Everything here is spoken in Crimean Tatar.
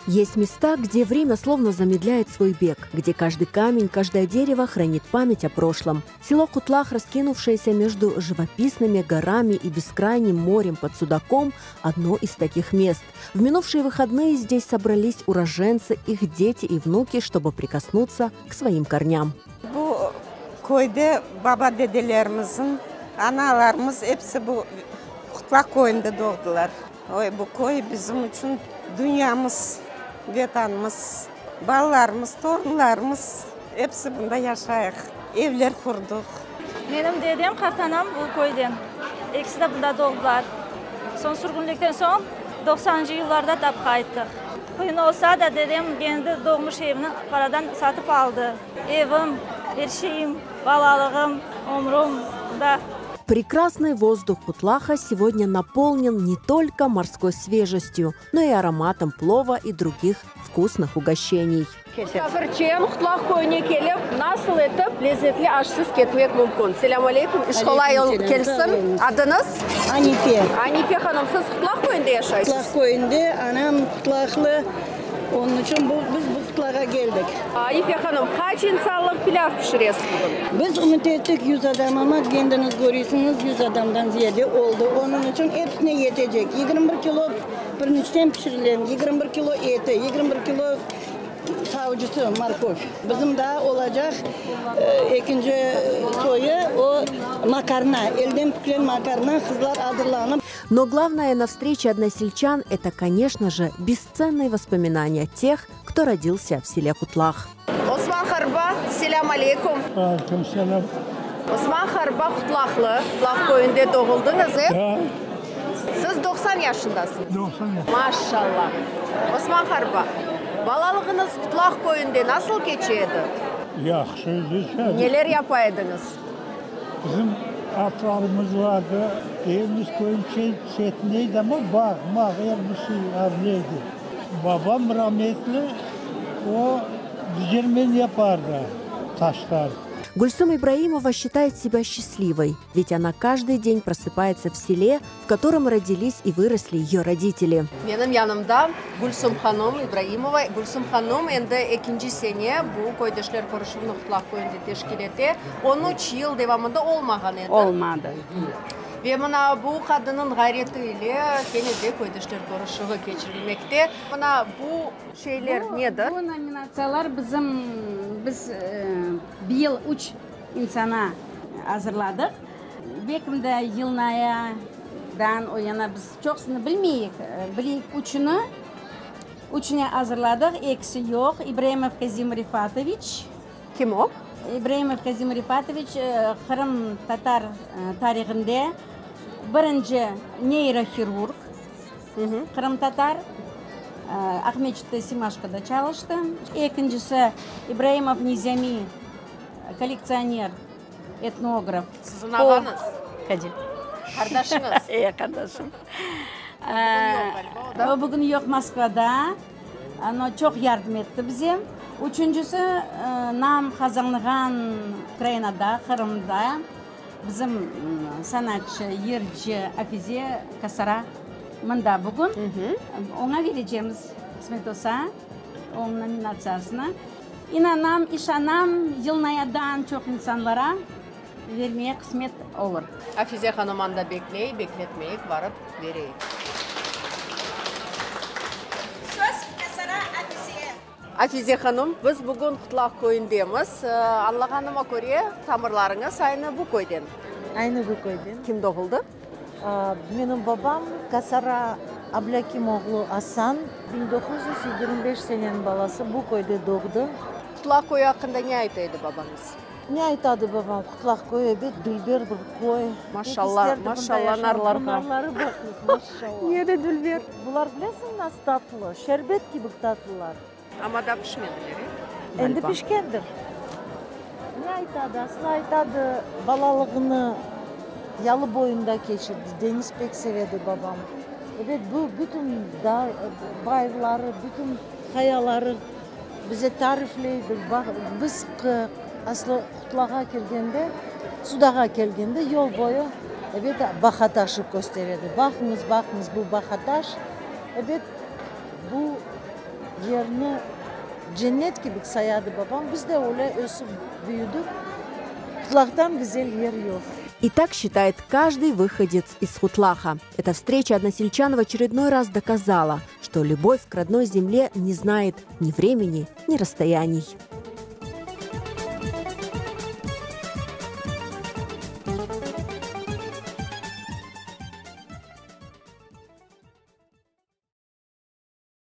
Есть места, где время словно замедляет свой бег, где каждый камень, каждое дерево хранит память о прошлом. Село Кутлах, раскинувшееся между живописными горами и бескрайним морем под Судаком, одно из таких мест. В минувшие выходные здесь собрались уроженцы, их дети и внуки, чтобы прикоснуться к своим корням. Bu köyde baba-dedelerimizniñ, analarımız episi bu Qutlaq köyünde doğdılar. Oy, bu köy bizim içün dünyamız, Vetanımız. Balalarımız, torunlarımız episi bunda yaşayıq, evler qurdıq. Menim dedem, qartanam bu köyden. Ekisi de bunda doğdılar. Soñ sürgünlikten soñ doqsanıncı yıllarda tap qayttıq. Qıyın olsa da, dedem kendi doğmuş evini paradan satıp aldı. Evim, er şeyim, balalığım, ömrüm bunda. Прекрасный воздух Кутлаха сегодня наполнен не только морской свежестью, но и ароматом плова и других вкусных угощений. Musafirçen, Qutlaq köyüne kelip, nasıl etip lezetli aşsız ketmek mümkün? Selâm aleyküm, iş qolay kelsin. Adıñız? Anife. Anife hanım, siz Qutlaq köyünde yaşaysız? Qutlaq köyünde, anam Qutlaqlı, onıñ içün bu, biz bu Qutlağa keldik. Anife hanım, qaç insanlıq pilâv pişiresiz bugün? Biz ümüt ettik 100 adam, amma kendiñiz körüysiñiz, 100 adamdan ziyade oldı. Onıñ içün episine yetecek. 21 kilo pirniçten pişirilgen, 21 kilo eti, 21 kilo savucısı, morkov. Bizim daa olacaq ekinci soyu, o, makarna, elden püklen makarna, qızlar azırlanıp. Но главное на встрече односельчан – это, конечно же, бесценные воспоминания тех, кто родился в селе Кутлах. Osman Harba, selâm aleyküm. Aleyküm selâm. Osman Harba Qutlaqlı, Qutlaq köyünde doğuldıñız, e? Da. Siz 90 yaşındasıñız. 90 yaşındayım. Maşallah. Osman Harba, balalığıñız Qutlaq köyünde nasıl keçe edi? Yahşı keçe. Neler yapa ediñiz? Bizim atlarımız vardı. Evimiz köyün çetinde edi, amma bağ, mağ, er bir şey azır edi. Babam rametli, o digermen yapardı taştan. Гульсум Ибраимова считает себя счастливой, ведь она каждый день просыпается в селе, в котором родились и выросли ее родители. Menim yanımda Gülsum hanım İbraimova. Gülsum hanım endi ekinci sene bu köydeşler körüşüvini Qutlaq köyünde teşkil ete. On üç yıl devamında olmağan edi. Olmadı. Ve mına bu qadınnıñ ğayreti ile kene de köydeşler körüşüvi keçirilmekte. Mına bu şeyler nedir? Bu nominatsiyalar bizim, biz bir yıl üç insana azırladıq. Belki de yılnayadan o yana biz çoqusını bilmeyik. Bileyik üçüni. Üçüne azırladıq, ekisi yoq. İbraimov Kazim Rifatoviç. Kim o? İbraimov Kazim Rifatoviç Qırım tatar tarihinde birinci neyrohirurg, qırımtatar, Aqmescitte Semaşkoda çalıştı. Ekincisi İbraimov Nizami, kollektsioner, etnograf. Siziñ ağañız? Kadir. Qardaşıñız? E, qardaşım. Bugün yoq ğaliba o da. O bugün yoq Moskvada. No çoq yardım etti bize. Üçüncisi nam qazanğan Ukrainada, Qırımda bizim sanatçı, yırcı Afize Kasara mında bugün. Oña berecemiz, qısmet olsa, onıñ nominatsiyasını. İnanam, işanam, yılnayadan çoq insanlara vermeye qısmet olur. Afize hanım anda bekley, bekletmeyik, barıp bereyik. Söz Kasara Afizeye. Afize hanım, biz bugün Qutlaq köyündemiz. Añlağanıma köre, tamırlarıñız aynı bu köyden. Aynı bu köyden. Kim doğuldı? Menim babam Kasara Ablâkim oğlu Asan, 1925 seneniñ balası, bu köyde doğdı. Qutlaq köyü aqqında ne ayta edi babañız? Ne aytadı babam? Qutlaq köyü, ebet, dülber bir köy. Maşalla, maşalla narlarğa. Narları baqıñız, maşalla. Ne de dülber. Bular bilesiñ nasıl tatlı? Şerbet kibi tatlılar. Amma daa pişmediler, e? Endi pişkendir. Ne aytadı? Aslı aytadı, balalığını yalı boyunda keçirdi. Deñiz pek sevedi babam. Ebet, bu bütün dağ, bayırları, bütün qayaları bize tarifleydi. Biz aslı Qutlağa kelgende, Sudağa kelgende yol boyu, ebet, Bahataşı kösteredi. Baqıñız, baqıñız, bu Bahataş. Ebet, bu. Yerni cennet kibi sayadı babam. Biz de öyle ösip büyüdik. Qutlaqtan güzel yer yoq. И так считает каждый выходец из Хутлаха. Эта встреча односельчан в очередной раз доказала, что любовь к родной земле не знает ни времени, ни расстояний.